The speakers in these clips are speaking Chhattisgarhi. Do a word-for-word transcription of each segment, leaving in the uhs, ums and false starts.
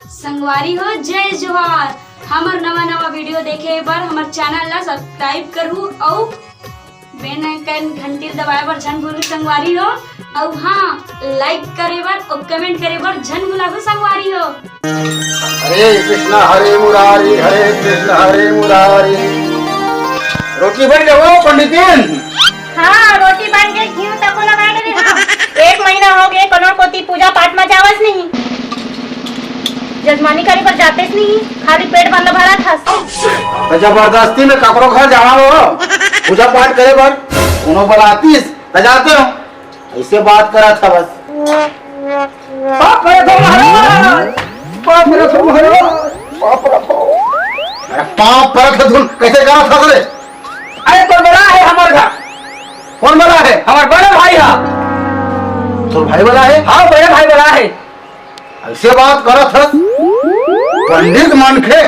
संगवारी हो, जय जोहार। हमर नवा नवा वीडियो देखे बर हमर चैनल ला सब्सक्राइब करहू अउ बेल आइकन घंटी दबाए बर झन भूलू संगवारी हो। अउ हाँ, लाइक करे बर अउ कमेंट करे बर झन भुलाहू संगवारी हो। हरे कृष्ण हरे मुरारी, हरे कृष्ण हरे मुरारी। रोटी बन गए हो पंडितिन? हाँ, रोटी बन गए, घी तको लगा डरे हाँ। एक महीना हो गए, कोनो कोती पूजा पाठ में जावस नहीं। जजमानी करे बर जातेस नहीं, खाली पेट बंद भरा था। तो जबरदस्ती में ककरो घर जाना हो, पूजा पाठ करे बर कोनो बलातीस, त जाते हो। ऐसे बात करा था बस। पाप करे थो महाराज, पाप करे थो महाराज, पाप करे थो। अरे पाप करे थो तुम, कैसे करा था रे? अरे तो बड़ा है हमार घर। कौन बड़ा है? हमार बड़े भाई हा। तो भाई बड़ा है? हाँ, बड़े भाई बड़ा है। ऐसे बात करत हस? पंडित मनखे,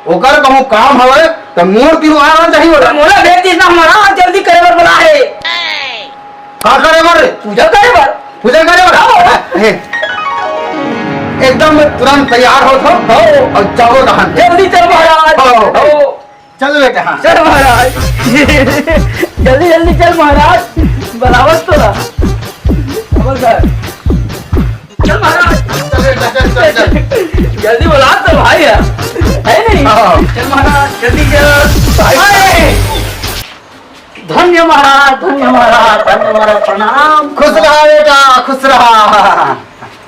ओकर कहूँ काम हवे, त मोर तीर आना चाहिए ओला। मोला भेज दीस ना महाराज, जल्दी करे बर बोला है। का करे बर? पूजा करे बर। पूजा करे बर? हाँ। हे, एकदम तुरंत तैयार हो थो। हाँ। अउ जाओ रहन। जल्दी चल महाराज। हाँ। हाँ। चल बेटा, हाँ। चल महाराज। जल्दी जल्दी चल महाराज, बलावत तो रहा। खबरदार। चल महाराज। चल बेटा, चल, चल, चल। जल्दी बला तो भाई है, है नहीं? हाँ। चल महाराज, जल्दी चल। भाई। अरे! धन्य महाराज, धन्य महाराज, धन्य महाराज, प्रणाम। खुश रहा बेटा, खुश रहा।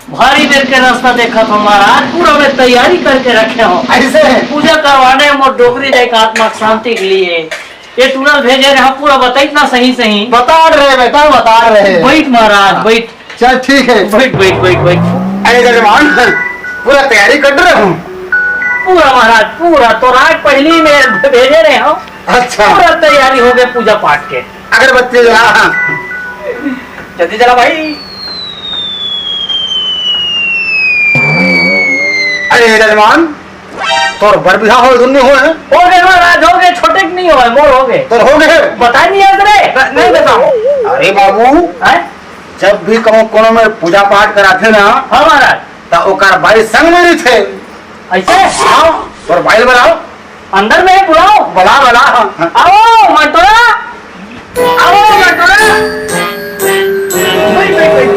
भारी बेर के रास्ता देखत हो महाराज, पूरा मैं तैयारी करके रखे हो। ऐसे? पूजा करवाने मोर डोकरी दाई का आत्मा के शांति के लिए। ये टूरल भेजे रहे, पूरा बताई ना सही सही। बता रहे बेटा, बता रहे। बैठ महाराज, हाँ। बैठ। चल ठीक है। बैठ, बैठ, बैठ, बैठ। अरे जजमान, पूरा तैयारी कर रहे हो? पूरा महाराज, पूरा। तो रात पहली में भेजे रहे हो। अच्छा। पूरा तैयारी हो गई पूजा पाठ के। अगरबत्ती जला। जल्दी जला भाई। अरे जजमान, तोर बर बिहा हो धुन हो है? हो गए महाराज, हो गए, छोटे के नहीं हो, मोर हो गए। तोर हो गए? बता नहीं याद रे। न-, नहीं बताओ। अरे बाबू, हैं? जब भी कहूँ कोनो में पूजा पाठ कराथे ना, हाँ महाराज। त ओकर बाई संग में रहिथे। ऐसे? हाँ, तोर बाई ल बलाओ। अंदर में बुलाओ। बला, बला। आओ, मंटोरा। आओ, मंटोरा। बैठ, बैठ, बैठ।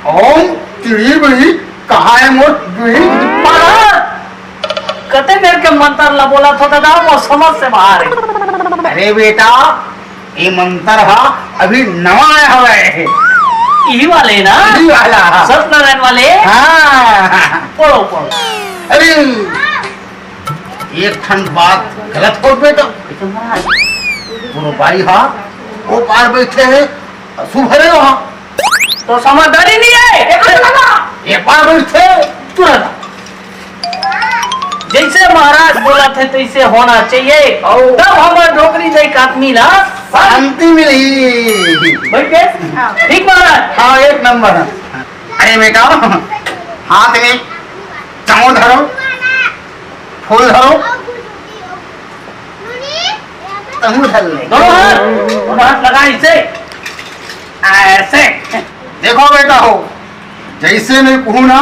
ओम तिड़ी बिड़ी, कहाँ है मोर बिड़ी? महाराज, कते देर के मंत्र ला बोला थो दादा, वो समझ से बाहर है। अरे बेटा, ये मंत्र हा अभी नवा आया हवा है। यही वाले ना? यही वाला। सत्यनारायण वाले? हाँ। पढ़ो, पढ़ो। अरे, एक ठन बात गलत हो बेटा। कैसे महाराज? गुरु भाई हा, वो पार बैठे हैं, अशुभ है वहाँ। तो समझदारी नहीं है। एक बार बैठे। तुरंत। जैसे महाराज बोला थे, तैसे होना चाहिए। और तब हमारे डोकरी जाए आदमी ना शांति मिली। बैठ गए? हाँ। ठीक महाराज। हाँ, एक नंबर। अरे बेटा, हाथ में चावल धरो, फूल धरो, तहूँ धर ले। दोनों हाथ, दोनों हाथ लगा इसे, ऐसे। देखो बेटा हो, जैसे मैं कहूँ ना,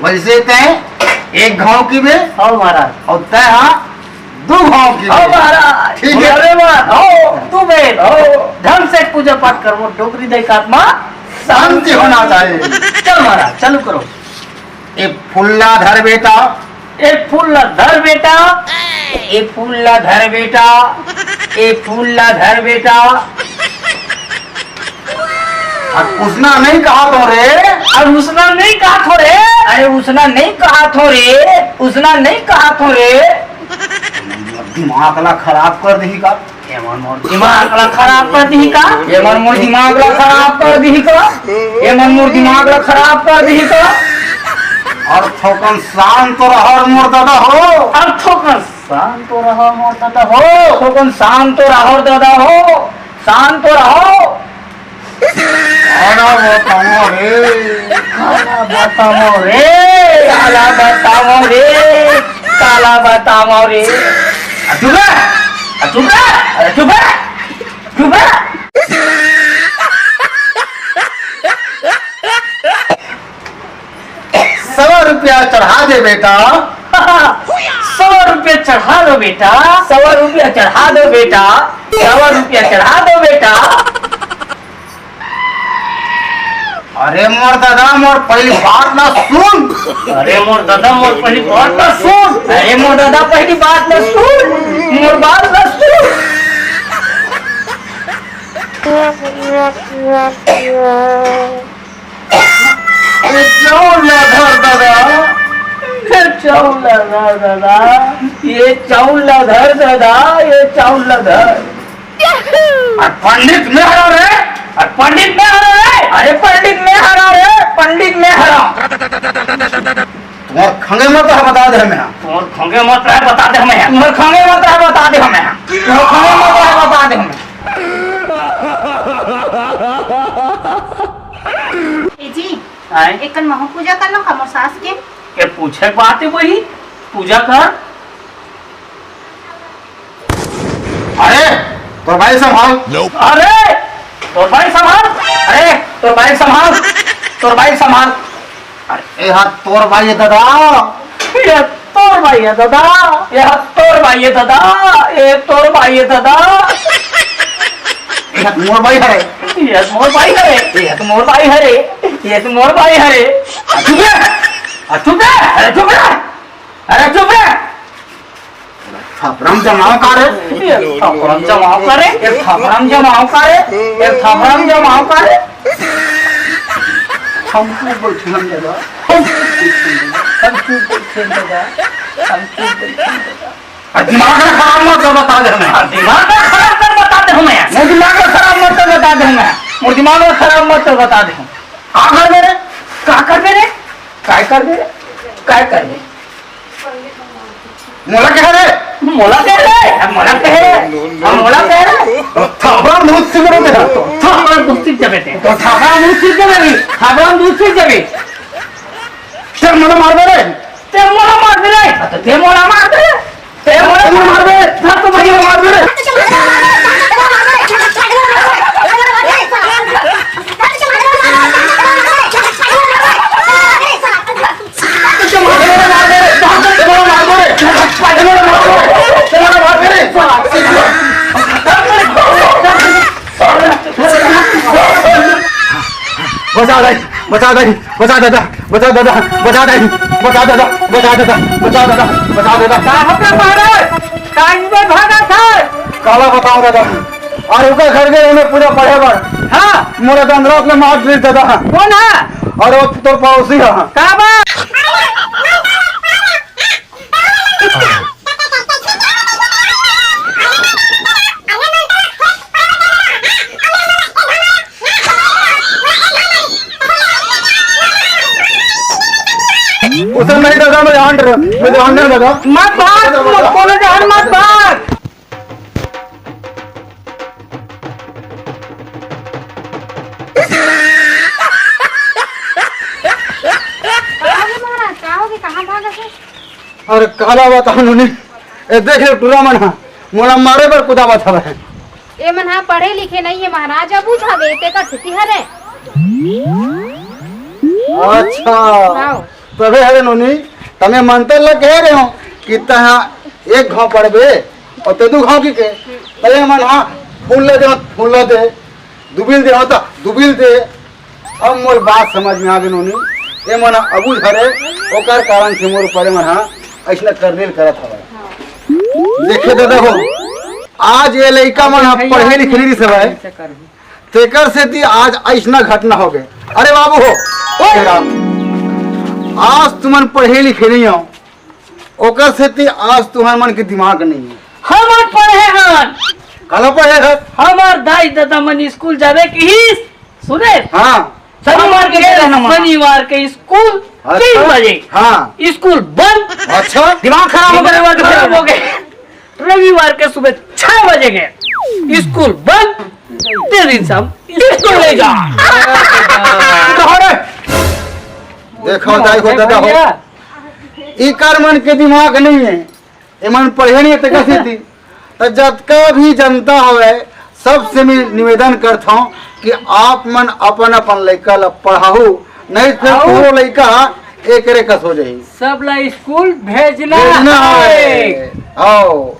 वैसे तय एक घाव की बे, हाँ महाराज। और तय हाँ दू घाव की बे। हाँ महाराज। ठीक है। अरे वाह, हो, तू बे, हो, ढंग से पूजा पाठ कर, वो डोकरी दाई का आत्मा शांति होना चाहिए। चल महाराज, चालू करो। ए फूल ला धर बेटा। ए फूल ला धर बेटा। ए फूल ला धर बेटा। ए फूल ला धर बेटा। अब उसना नहीं कहा तो रे। अब उसना नहीं कहा तो रे। अरे उसना नहीं कहा तो रे। उसना नहीं कहा तो रे। दिमाग ला खराब कर दही का। एमन मोर दिमाग ला खराब कर दिही का? एमन मोर दिमाग ला खराब कर दिही का? एमन मोर दिमाग ला खराब कर दिही का? अउ थोकन शांत रहो मोर दादा हो। अउ थोकन शांत रहो मोर दादा हो। थोकन शांत रहो दादा हो। शांत रहो। काला बताओ रे। काला बताओ रे। काला बताओ रे। काला बताओ रे। आ चुप रह। आ चुप रह। अरे चुप रह। चुप रह। चढ़ा दे बेटा। सौ रुपया चढ़ा दो बेटा। सौ रुपया चढ़ा दो बेटा। सौ रुपया चढ़ा दो बेटा। अरे मोर दादा, मोर पहली बात ना सुन। अरे मोर दादा, मोर पहली बात ना सुन। अरे मोर दादा, पहली बात ना सुन। मोर बात ना सुन। ये चाउर ला धर दादा। ये चाउर ला धर दादा। ये चाउर ला धर दादा। ये चाउर ला धर। अरे पंडित मैं हरा रे। अरे पंडित मैं हरा रे। अरे पंडित मैं हरा रे। पंडित मैं हरा। तुम्हार खंगे मत है, बता दे हमें। तुम्हार खंगे मत है, बता दे हमें। तुम्हार खंगे मत है, बता दे हमें। तुम्हार खंगे मत है, बता दे हमें। ए जी, आए? एक कन महू पूजा कर लो का मोर सास के। के पूछे के बात है वही, पूजा कर। अरे, तोर बाई संभाल। अरे, तोर बाई संभाल। अरे, तोर बाई संभाल। तोर बाई संभाल। अरे, ए हा तोर बाई है दादा। ये तोर बाई है दादा। ये हा तोर बाई है दादा। ये तोर बाई है दादा। ए हा मोर बाई हरे। ये मोर बाई हरे। ये तो मोर बाई हरे। ये तो मोर बाई हरे। आ चुप रे। आ चुप रे। अरे चुप रे। अरे चुप रे। थपरम जमाओ का रे? ये थपरम जमाओ का रे? ये थपरम जमाओ का रे? ये थपरम जमाओ का रे? हम चुप बैठे हम दादा। हम चुप बैठे हम दादा। हम चुप बैठे हम दादा। अरे दिमाग ना खराब मत कर, बता दे हमें। अरे दिमाग ना खराब कर, बता दे हमें। मोर दिमाग ना खराब मत कर, बता दे हमें। मोर दिमाग ना खराब मत कर, बता दे हमें। का करबे रे? का करबे रे? काय करबे रे? काय करबे? मोला कहे रे? मोला कहे रे? अब मोला कहे रे? अब मोला कहे रे? थपरा मुंह से बोल दे। थपरा मुंह से जबे ते। तो थपरा मुंह से जबे रे। थपरा मुंह से जबे। चल, मोला मार दे रे। ते मोला मार दे रे। ते मोला मार दे रे। ते मोला मार दे। धर तो भैया मार दे रे। बचा दाई, बचा दाई, बचा दादा, बचा दादा, बचा दाई, बचा दादा, बचा दादा, बचा दादा, बचा दादा। का हो गे महाराज? का इधर भागत हे? काला बताओ दादा, अउ ओकर घर गे रहेंव पूजा पढ़े बर। हाँ। मोला दंदरात ले मार दिस दादा। कोन हे? अरे वो तोर पड़ोसी हे। का बात? उसे नहीं दादा, मैं जान रहा, मैं जान रहा दादा। मत भाग, दादा, दादा। कोनो जान मत भाग। का हो गे महाराज, का हो गे, कहाँ भागत हे? अरे काला बताओ नोनी, ए देख ले टूरा मन हा मोला मारे बर कुदावत हवय। ए मन हा पढ़े लिखे नइ हे महाराज, अबूझ हवे तेकर सेती हरे। अच्छा। हाँ। तभे हरे नोनी, त मैं मंतर ला कहे रहेंव कि तैं हा एक घांव पढ़बे अउ ते दू घांव कहिके, त ए मन हा फूल ला दे, फूल ला दे, दुबिल दे होता, दुबिल दे। अब मोर बात समझ में आ गे नोनी, ए मन अबूझ हरे, ओकर कारण से मोर ऊपर ए मन हा अइसना करनेल करत हवय। देखे दादा हो, आज ए लइका मन हा पढ़े लिखे नइ रिहिस हवय, तेकर सेती आज अइसना घटना हो गे। अरे बाबू हो, ओ राम, आज तुमन पढ़े लिखे नइ हो, ओकर सेती आज तुहर मन के दिमाग नइ हे। हमन पढ़े हन। काला पढ़े हन? हमर दाई ददा मन स्कूल जाबे किहिस। सुने? हाँ। शनिवार के हमर जाना मन। शनिवार के स्कूल अच्छा। तीन बजे। हाँ। स्कूल बंद। अच्छा। दिमाग खराब हो गया। दिमाग खराब हो गया। रविवार के सुबह छह बजे गे स्कूल बंद। ते दिन से हम स्कूल नइ जा। देखो, दाई हो, दादा हो। भैया। इकर मन के दिमाग नइ हे, एमन पढ़े नइ हे, तेकर सेती। त जतका भी जनता हवय, सबसे मैं निवेदन करथंव कि आप मन अपन-अपन लइका ल पढ़ाहू, नहीं त फेर अउ तोरो लइका एकरे कस हो जाही। सब ला स्कूल भेजना भेजना है। है। आओ।